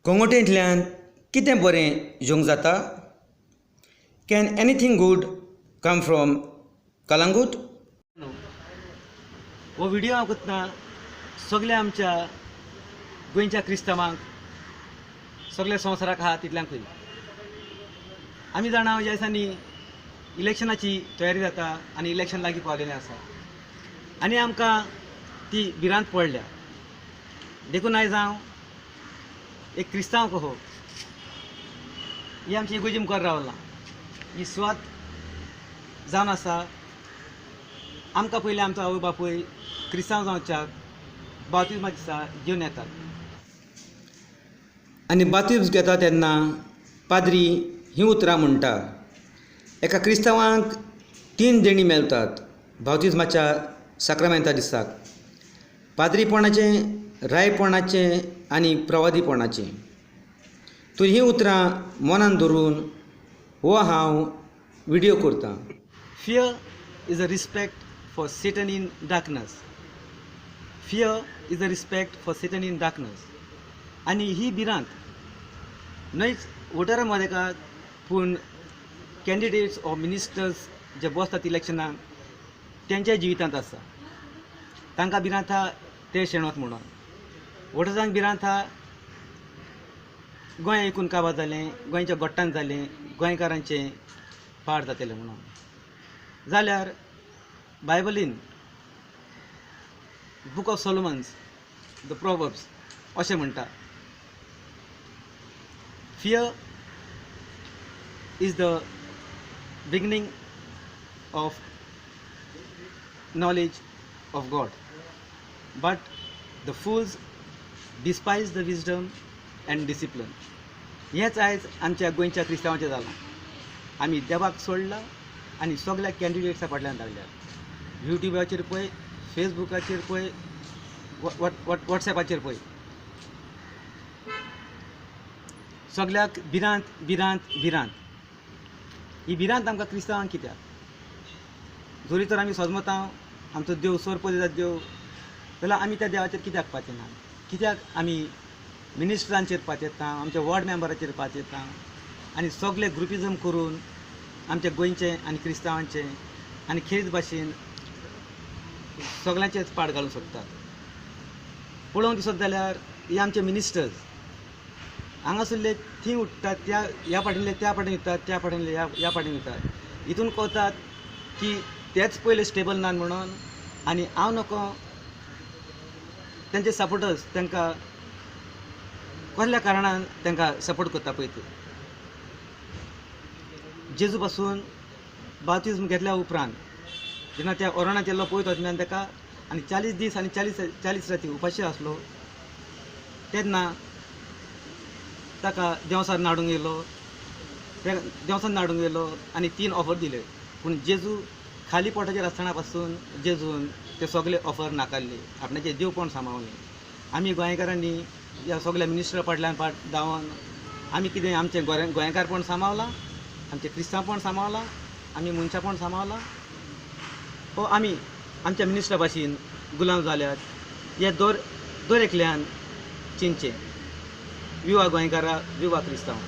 कंगोटेंतल्यान कितें बरें येवंक जाता? Can anything good come from Calangute? हो व्हिडिओ हांव करतना सगल्या आमच्या गोंयच्या क्रिस्तांवांक, सगल्या संवसाराक आहा तितल्यांकूय. आमी जाणा ह्या दिसांनी इलेक्शनाची तयारी जाता आनी इलेक्शन लागीं पावलेलें आसा आनी आमकां ती भिरांत पडल्या. देखून आयज हांव एक क्रिस्तांव कहो ही आमची इगोजी मुखार रावलां. ही सुवात जावन आसा आमकां पयलीं आमचो आवय बापूय क्रिस्तांव जावच्याक बावतिज्मा दिसा घेवन येतात आनी बातिज्म घेता तेन्ना पाद्री हीं उतरां म्हणटा. एका क्रिस्तांवांक तीन देणी मेळटात बावतिज्माच्या साक्रामेंता दिसाक, पाद्रीपणाचें, रायपणाचें आनी प्रवादीपणाचें. तर हीं उतरां मनान धरून हो हांव व्हिडियो करतां. Fear is a respect for Satan in darkness. Fear is a respect for Satan in darkness. आनी ही भिरांत न्हयच वोटरा मदेका, पूण कॅन्डिडेट्स ऑर मिनिस्टर्स जे बसतात इलेक्शनाक तेंच्या जिवितांत आसा. तांकां भिरांत आहा ते शेणोत म्हणून, वोटर्सांक भिरांत आहा गोंय एकूण काबार जालें, गोंयच्या गोट्टान जालें, गोंयकारांचें पाड जातलें म्हणून. जाल्यार बायबलीन book of Solomon's the Proverbs अशें म्हणटा, fear is the beginning of knowledge of God, but the fools despise the wisdom and discipline. हेंच आयज आमच्या गोंयच्या क्रिस्तांवाचें जालां. आमी देवाक सोडला आनी सगल्या कॅन्डिडेट्सा फाटल्यान लागल्यात. युट्यूबाचेर पळय, फेसबुकाचेर पळय, वॉट्सॅपाचेर पळय, सगल्याक भिरांत भिरांत भिरांत. ही भिरांत आमकां क्रिस्तांवांक कित्याक? जरी तर आमी सजमता आमचो देव सोर देव, जाल्यार आमी त्या देवाचेर कित्याक पातयना? कित्याक आमी मिनिस्टरांचेर पातयता, आमच्या वॉर्ड मेंबराचेर पातयता आनी सगळे ग्रुपिजम करून आमच्या गोंयचें आनी क्रिस्तांवांचें आनी खेरीत भाशेन सगळ्यांचेच पाड घालूंक सोदतात. पळोवंक दिसत जाल्यार हे आमचे मिनिस्टर्स हांगासरले थंय उठ्ठात, त्या ह्या पाटीनले त्या पाटीन वयतात, त्या पाटीनले ह्या पाटीन वयतात. हितून कळतात की तेच पयले स्टेबल नात म्हणून आनी हांव नको तेंचे सपोर्टर्स तांकां कसल्या कारणान तांकां सपोर्ट करता पळय ते. जेजू पासून बाप्तिज्म घेतल्या उपरांत जेन्ना त्या ओरणाचेर पळयत वचल्यान ताका आनी 40 दीस आनी 40 राती उपाशी आसलो तेन्ना ताका देंवचार नाडूंक येयलो, देंवचार नाडूंक येयलो आनी 3 ऑफर दिले. पूण जेजू खाली पोटाचेर आसतना पासून जेजून ते सगळे ऑफर नाकारले, आपणाचें देवपण सांबाळलें. आमी गोंयकारांनी ह्या सगल्या मिनिस्टरा फाटल्यान फाट धांवन आमी कितें आमचें गोंयकारपण सांबाळलां, आमचें क्रिस्तांवपण सांबाळलां, आमी मनशापण सांबाळलां, हो आमी आमच्या मिनिस्टरा भाशेन गुलाम जाल्यात. हे दर एकल्यान चिंतचें. विवा गोंयकारा, विवा क्रिस्तांव.